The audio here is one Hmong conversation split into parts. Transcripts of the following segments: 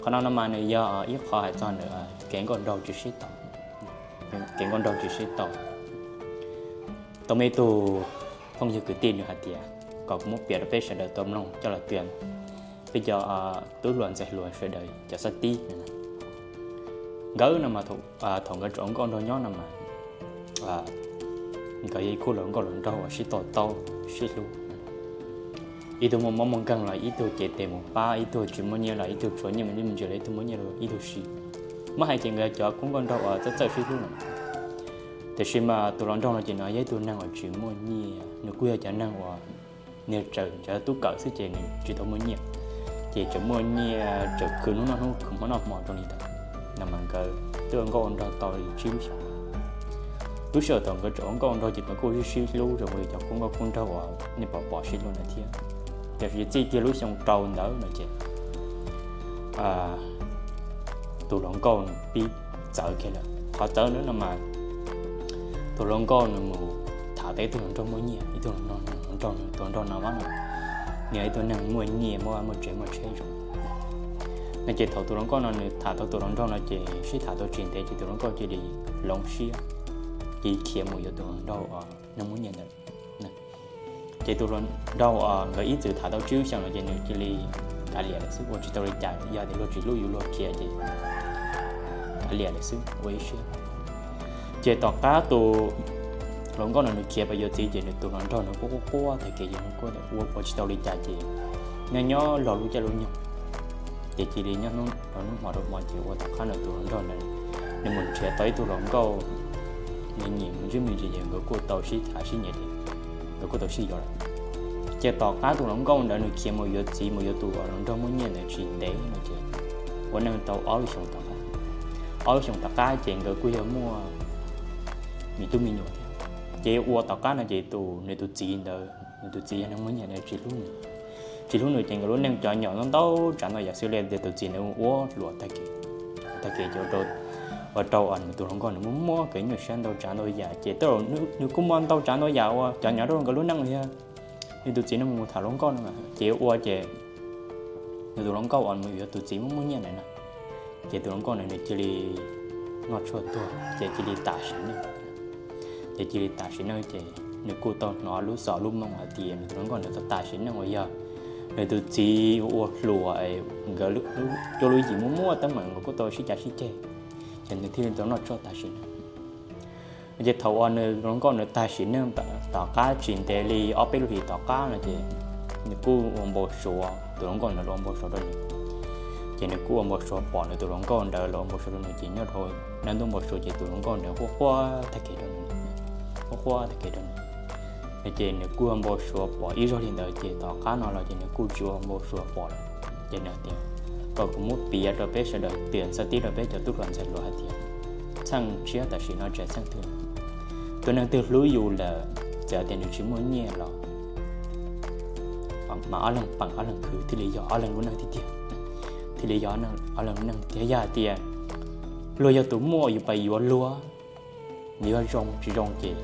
Qhov no no mas nws yog ib qho hais txog nws kev nkauj nraug tsis sib tau, kev nkauj nraug tsis sib tau. Tau muaj ib tug phooj ywg kwv tij nws hais tias kom kuv muab piav rau peb sawv daws tau mloog coj los twv peb cov tub hluas ntxhais hluas sawv daws cov xab tib. Nkawd no mas thaum nkawd tseem ua nkauj nraug nyob no mas nkawd yog ib khub hluas nkauj hluas nraug uas sib to taub sib hlub. Ib tug muaj mob muaj nkeeg los ib tug cev tes mus pab, ib tug tsis muaj nyiaj los ib tug tshuav nyiaj me ntsis los ib tug muaj nyiaj los ib tug siv. Muab hais ces nkawd cov khub nkauj nraug uas txawj txawj sib hlub no. Tiam sis mas tus hluas nraug no ces nws yog ib tug neeg uas tsis muaj nyiaj, nws kuj yog cov neeg uas nws tseem tub kawm xwb ces nws tsis tau muaj nyiaj, ces tseem muaj nyiaj tseem khwv hnub noj hnub khwv hmo noj hmo rau li ntawd. No mas nkawd twb ua nkauj ua nraug tau li tsib lub xyoos. Lub sij hawm thaum nkawd tseem ua nkauj ua nraug ces nkawd kuj sib sib hlub zoo li cov khub nkauj khub nraug uas nej pom pom sib hlub ntawd thiab. Tiam sis txij kiag lub xyoo rau ntawd no ces tus hluas nkauj nws pib txawv kiag lawm. Qhov txawv ntawd no mas tus hluas nkauj nws mus tham tau ib tug hluas nraug muaj nyiaj, ib tug hluas nraug, tus hluas nraug no mas nws yog ib tug neeg muaj nyiaj muaj vaj muaj tsev muaj tsheb zoo. No ces thaum tus hluas nkauj no nws tham tau tus hluas nraug no ces sib tham tau tsis ntev ces tus hluas nkauj cia li hloov siab, cia li khiav mus yuav tus hluas nraug neeg muaj nyiaj ntawd. Ces tus hluas nraug nkawd ib txwm tham tau tsib lub xyoos no ces nws cia li kav liam lawm xwb, ua tsis tau li cas, yog tias luag tsis hlub yus luag khiav ces kav liam lawm xwb ua ib siab. Ces tom qab tus hluas nkauj no nws khiav pais yuav txiv ces nws tus hluas nraug nws quaj quaj quaj tag kev ces nws ua tsis tau li cas ces nyob nyob los lub caij lub nyoog ces cia li nyob hnub rau hnub hmo rau hmo ces ua tom qab no tus hluas nraug ntawd nws mus nrhiav tau ib tug hluas nkauj nws nyiam mus ntsib me ntsis ces nkawd kuj tau sib tham sib nyiam ces nkawd kuj tau sib yuav lawm. Ces tom qab tus hluas nkauj ntawd nws khiav mus yuav txiv mus yuav tus hluas nraug muaj nyiaj ntawd tsis ntev no ces ua neej tau ob lub xyoos tom qab, ob lub xyoos tom qab ces nkawd kuj yog muaj me tub me nyuam thiab. Ces ua tom qab no ces tus nws tus txiv ntawd, nws tus txiv yog neeg muaj nyiaj ntawd tsis hlub nws, tsis hlub nws ces nkawd lub neej cov nyom ntau tsav ntau yam xwb li tias tus txiv nws ua hluas tag kev, tag kev ces ua rau nws tus hluas nkauj nws muaj muaj kev nyuaj siab ntau tsav ntau yam ces tej zaum nws kuj muaj ntau tsav ntau yam uas cov nyom rau nkawd lub neej thiab. Nws tus txiv no mus tham hluas nkauj no ces ua ces nws tus hluas nkauj uas mus yuav tus txiv muaj muaj nyiaj ntawd na, ces tus hluas nkauj ntawd nws cia li noj tshuaj tuag ces cia li tas sim neej. Ces cia li tas sim neej ces nws kuj tau hnov lub xov lub moo hais tias nws tus hluas nkauj ntawd tau tas sim neej uas yog nws tus txiv ua hluas, nkawd cuab lub yim muaj muaj teeb meem nkawd kuj tau sib cav sib ceg, ces nws thiaj li tau noj tshuaj tas sim neej. Ces thaum uas nws hluas nkauj nws tag sim neej tom qab tsis ntev li ob peb lub hlis tom qab no ces nws kuj ua npau suav, tus hluas nkauj ntawd los ua npau suav rau nws. Ces nws kuj ua npau suav pom nws tus hluas nkauj ntawd los ua npau suav rau nws ces nyob rau dab ntub npau suav ces tus hluas nkauj ntawd quaj quaj tag kev rau nws, quaj quaj tag kev rau nws. Ces nws kuj ua npau suav pom ib zaug li ntawd ces tom qab no los ces nws kuj tsis ua npau suav pom lawm. Ces nws tias kom kuv muab piav rau peb sawv daws tias txhawb tib rau peb cov tub hluas ntxhais hluas hais tias txheej tshiab tam sim no tseem txheej twg. Tus neeg twg hlub yus lawm txawm tias nws tsis muaj nyiaj los mas ob leeg peem ob leeg khwv thiaj li yog ob leeg lub neej tiag tiag, thiaj li yog ob leeg lub neej tiag. Yog hais tias luag yog tus muaj yus pais yuav luag, yuav zoo tsis zoo ces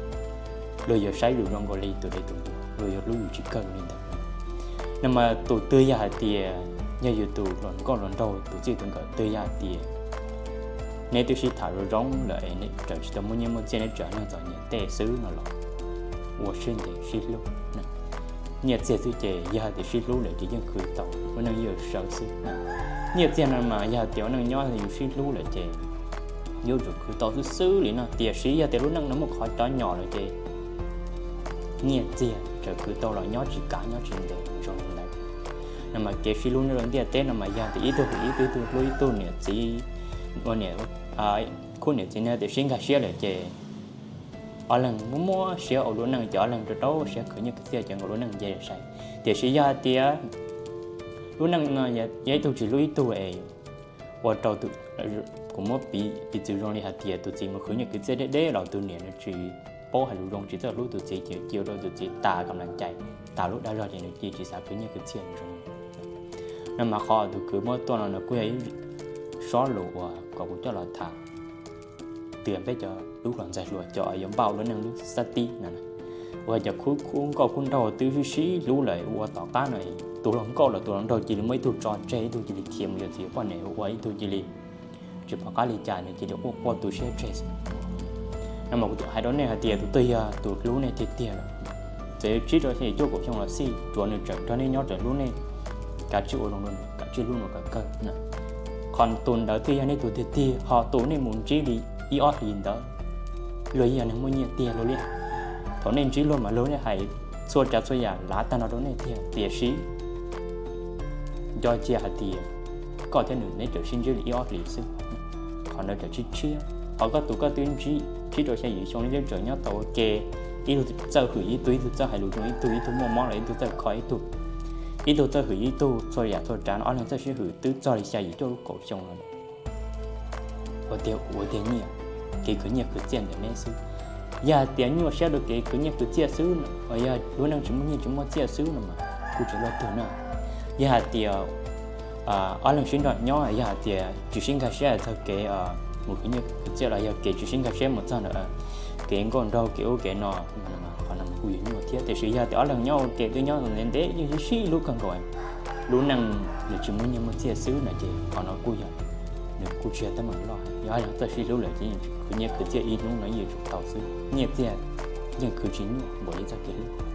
luag yuav saib yus zoo nkaus li tus dej tus luag, luag yuav hlub yus tsis kawg li ntawd. No mas tus twg yog hais tias yog yus tus hluas nkauj hluas nraug tus txij tus nkawm twg yog hais tias neb twb sib tham zoo zoo lawm es neb tseem tsis tau muaj nyiaj muaj txiaj neb tseem neeg txom nyem tej xwb no los ua siab ntev sib hlub. Nyiaj txiag xwb ces yog hais tias sib hlub lawm ces yeej khwv tau lub neej yeej sawv xwb. Nyiaj txiag no mas yog hais tias ua neej nyob yus sib hlub lawm ces yuav tsum khwv tau xwb xwb li no, tiam sis yog tias lub neej no muaj qhov cov nyom lawm ces nyiaj txiag tseem khwv tau los nyob tsis kav nyob tsis ntev zoo li ntawd. No mas kev sib hlub nyob rau ntiaj teb no mas yog tias ib tug ib tug ib tug hlub ib tug niam txiv, ua niam khub niam txiv no tias sib nkag siab lawm ces ob leeg muaj muaj siab ua lub neej ces ob leeg rau rau siab khwv nyiaj khwv txiaj ces nkaus lub neej nce sai. Tiam sis yog hais tias lub neej no yog ib tug tsis hlub ib tug es ua rau, kuv muab piv piv txwv zoo li hais tias tus txiv mus khwv nyiaj khwv txiaj deb deb los tus niam nws tsis paub hais lus zoo tsis txawj hlub tus txiv ces cia ua rau tus txiv tas kam lam cai, tas lub dag zog ces nws cia tsis xav khwv nyiaj khwv txiaj zoo. No mas qhov tus kwv muab tuaj no nws kuj yog ib sob lus uas kom kuv coj los tham twg peb cov tub hluas ntxhais hluas cov yuav npaj ua lub neej lub xab tib no, uas cov khub khub nkauj khub nraug twb sib sib hlub lawm ua tom qab no tus hluas nkauj los tus hluas nraug cia li muab ib tug tso tseg, ib tug cia li khiav mus yuav txiv yuav poj niam ua, ib tug cia li tsis pom qab li cas nws cia li quaj quaj tu siab tseg xwb. No mas kuv twb hais rau nej hais tias tus twg yog tus hlub nej tiag tiag lawm, txawm tsib rau xya yim cuaj kaum xyoo los xij, tsuav nws tseem nrog nej nyob tseem hlub nej, kav tsij ua zoo rau nws, kav tsij hlub nws kom kawg. Qhov tus ntawd thiaj yog nej tus tiag tiag, ho tus nej mus ntsib li ib ob hlis ntawd, luag yeej yog neeg muaj nyiaj tiag luag li. Thaum nej ntsib luag mas luag yeej hais txhua tsav txhua yam lav tag nrho rau nej tiag, tiam sis nco cia hais tias koj thiab nws neb tseem sib ntsib li ib ob hlis xwb, qhov ntawd tseem tshiab tshiab. Ho koj tus koj twb ntsib tsib rau xya yim xyoo neb twb tseem nyob tau ua ke, ib tug txawj hwm ib tug, ib tug txawj hais lus zoo ib tug, ib tug muaj mob los ib tug txawj kho ib tug, ib tug txawj hwm ib tug, txhua yam txhua tsav no ob leeg txawj sib hwm twb txog li xya yim cuaj lub kaum xyoo no. Ua tiag ua tiag nyiaj, kev khwv nyiaj khwv txiaj ntawm neb xwb. Yog hais tias nyuaj siab rau kev khwv nyiaj khwv txiaj xwb, yog lub neej tsis muaj nyiaj tsis muaj txiaj xwb no mas kuj tsis luaj twg na. Yog hais tias ob leeg sib nrog nyob, yog hais tias tsis sib nkag siab txog kev mus khwv nyiaj khwv txiaj los yog kev tsis sib nkag siab mus txog ntawm kev nkauj nraug kev ub kev no, qhov no kuj yuav nyuaj thiab. Tiam sis yog tias ob leeg nyob ua ke twb nyob ntev ntev yeej sib sib hlub kawg nkaus, lub neej nws tsis muaj nyiaj muaj txiaj xwb no ces qhov no kuj yog, nws kuj tsis yog teeb meem loj. Yog ob leeg txawj sib hlub lawm ces yeej khwv nyiaj khwv txiaj ib hnub no yeej yuav tsum tau xwb. Nyiaj txiaj yeej khwv tsis nyuaj npaum li txoj kev hlub.